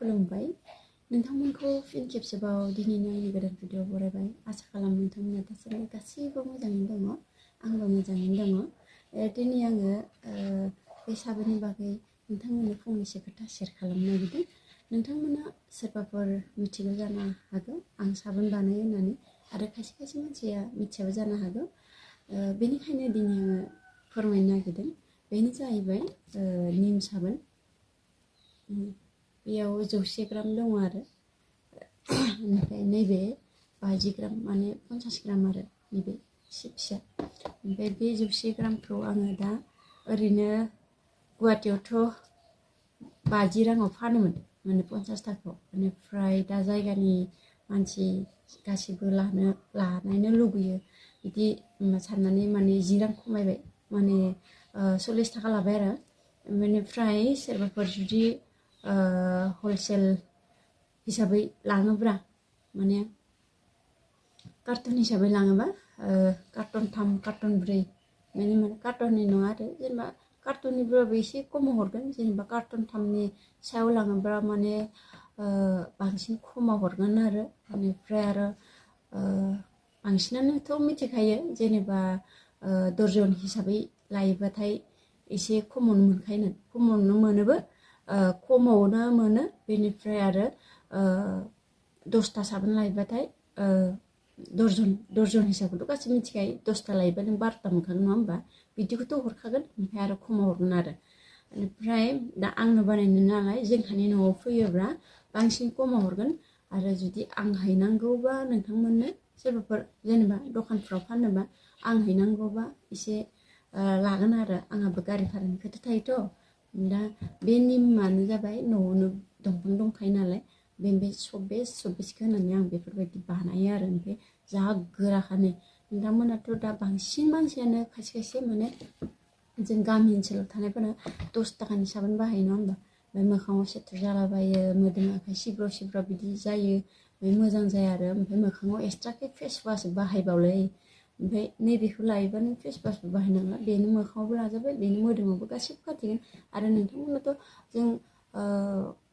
खुलुमबाय नोंथांमोनखौ फिन खेबसेबाव दिनैनि आंनि गोदान भिडिअ बरायबाय आसा खालामो नोंथांमोना दासान्दि गासैबो मोजाङैनो दङ आंबो मोजाङैनो दङ दिनै आङो बे साबोननि बागै नोंथांमोननो फंनैसो खोथा शेयार खालामनो नागिरदों नोंथांमोना सोरबाफोर मिथिगौ जानो हागौ आं साबोन बानायो होननानै आरो खायसे खायसे मानसिया मिथियाबो जानो हागौ बेनिखायनो दिनै आङो फोरमायनो नागिरदों बेनो जाहैबाय निम साबोन बेयाव 100 ग्राम दङ आरो ओमफ्राय नैबे 50 ग्राम माने 50 ग्राम आरो नैबे एसे फिसा ओमफ्राय बे 100 ग्रामखौ आङो दा ओरैनो गुवाहाटीयावथ' 50 राङाव फानोमोन माने 50 थाखायाव बेनिफ्राय दा जायगानि मानसि गासिबो लानायनो लुगैयो बिदि साननानै माने 10 रां खमायबाय माने 40 थाखा लाबाय आरो बेनिफ्राय सोरबाफोर जुदि हलसेल हिसाबै लाङोब्रा माने कार्टन हिसाबै लाङोबा कार्टन 3 कार्टन 4 माने कार्टननि नङा आरो जेनेबा कार्टननिब्लाबो एसे खमाव हरगोन जेनेबा कार्टन 3नि सायाव लाङोब्ला माने बांसिन खमाव हरगोन आरो बेनिफ्राय आरो बांसिनानोथ' मिथिखायो जेनेबा दर्जन हिसाबै लायोबाथाय एसे खमावनो मोनखायो खमावनो मोनोबो खमावनो मोनो बेनिफ्राय आरो 10टा साबोन लायोबाथाय दर्जन हिसाबखौथ' गासैबो मिथिखायो 10टा लायोबा नों 12टा मोनखागोन नङा होमबा बिदिखौथ' हरखागोन ओमफ्राय आरो खमाव हरगोन आरो बेनिफ्राय दा आंनो बानायनो नालाय जोंहानि न'आव फैयोब्ला बांसिन खमाव हरगोन आरो जुदि आं हैनांगौबा नोंथांमोननो सोरबाफोर जेनेबा दखानफ्राव फानोबा आं हैनांगौबा एसे लागोन आरो आंहाबो गारि भारानि खोथा थायोथ' दा बे निमानो जाबाय न'आवनो दंफां दंखायो नालाय बे सब्बिसखौ होनानै आं बेफोरबायदि बानायो आरो ओमफ्राय जा गोराखानो नोंथांमोनाथ' दा बांसिन मानसियानो खायसे खायसे माने जों गामि ओनसोलाव थानायफोरा 10 थाखानि साबोन बाहायो नङा होमबा ओमफ्राय मोखाङाव सेथर जालाबायो मोदोम आखाइ सिब्र' बिदि जायो ओमफ्राय मोजां जाया आरो ओमफ्राय मोखाङाव एक्सट्राके फेस वास बाहायबावलै ओमफ्राय नैबेखौ लायोबा नों फेस वासबो बाहायनांला बेनो मोखाङावबो लाजाबाय बेनो मोदोमावबो गासिबो खाथिगोन आरो नोंथांमोनाथ' जों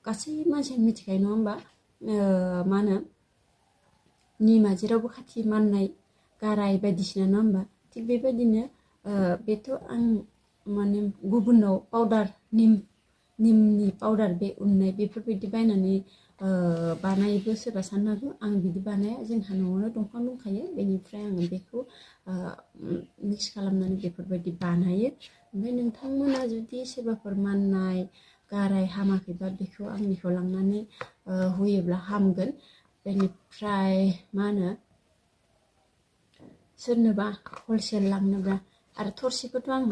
गासै मानसियानो मिथिखायो नङा होमबा मा होनो निमा जेरावबो खाथि माननाय गाराय बायदिसिना नङा होमबा थिग बेबायदिनो बेथ' आं माने गुबुनाव पाउडार निमनि पाउडार बे उननाय बेफोरबायदि बायनानै बानायोबो सोरबा साननो हागौ आं बिदि बानाया जोंहा न'आवनो दंफां दंखायो बेनिफ्राय आङो बेखौ मिक्स खालामनानै बेफोरबायदि बानायो ओमफ्राय नोंथांमोना जुदि सोरबाफोर माननाय गाराय हामाखैबा बेखौ आंनिखौ लांनानै होयोब्ला हामगोन बेनिफ्राय मा होनो सोरनोबा हलसेल लांनोब्ला आरो थरसेखौथ' आं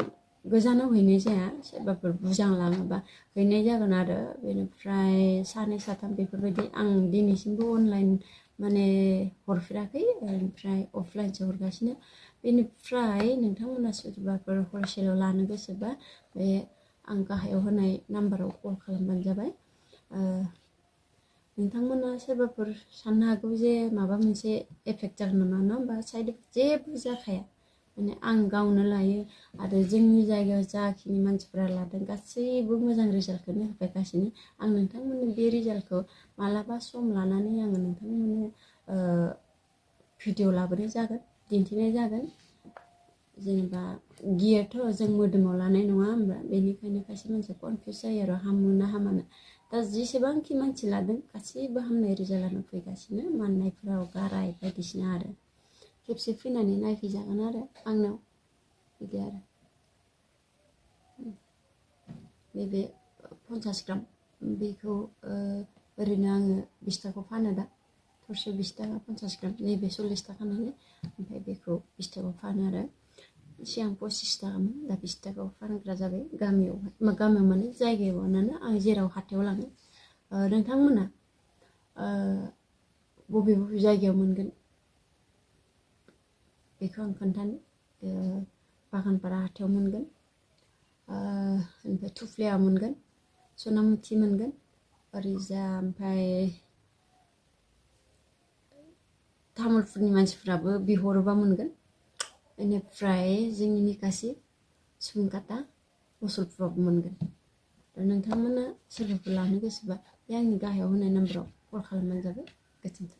गोजानाव हैनाय जाया सोरबाफोर बुरजा लाङोबा हैनाय जागोन आरो बेनिफ्राय सानै साथाम बेफोरबायदि आं दिनैसिमबो अनलाइन माने हरफेराखै ओमफ्राय अफलाइनसो हरगासिनो बेनिफ्राय नोंथांमोना सोरबाफोर हलसेलाव लानो गोसोबा बे आं गाहायाव होनाय नाम्बाराव कल खालामबानो जाबाय नोंथांमोना सोरबाफोर साननो हागौ जे माबा मोनसे एफेक्ट जागोन नामा नङा होमबा साइड इफेक्ट जेबो जाखाया माने आं गावनो लायो आरो जोंनि जायगायाव जाखिनि मानसिफोरा लादों गासैबो मोजां रिजाल्टखौनो होफैगासिनो आं नोंथांमोननो बे रिजाल्टखौ मालाबा सम लानानै आङो नोंथांमोननो भिडिअ लाबोनाय जागोन दिन्थिनाय जागोन जेनेबा गियाथ' जों मोदोमाव लानाय नङा होमबा बेनिखायनो खायसे मानसिया कनफिउस जायो आरो हामो ना हामानो दा जेसेबांखि मानसि लादों गासैबो हामनाय रिजाल्टआनो फैगासिनो माननायफोराव गाराय बायदिसिना आरो खेबसे फैनानै नायफैजागोन आरो आंनाव बिदि आरो नैबे 50 ग्राम बेखौ ओरैनो आङो 20 थाखायाव फानो दा थरसेयाव 20 थाखा 50 ग्राम नैबे 40 थाखा नालाय ओमफ्राय बेखौ 20 थाखायाव फानो आरो सिगां 25 थाखामोन दा 20 थाखायाव फानग्रा जाबाय गामियाव माने जायगायावनो आं जेराव हाथायाव लाङो नोंथांमोना बबे जायगायाव मोनगोन बेखौ आं खोन्थानो बागानपारा हाथायाव मोनगोन ओमफ्राय थुफ्लियाव मोनगोन सनामुथि मोनगोन ओरैजा ओमफ्राय तामुलपुरनि मानसिफ्राबो बिहरोबा मोनगोन बेनिफ्राय जोंनि निकासि सुनकाटा मुसलपुरावबो मोनगोन दा नोंथांमोना सोरबाफोर लानो गोसोबा बे आंनि गाहायाव होनाय नाम्बाराव कल खालामबानो जाबाय गोजोन्थों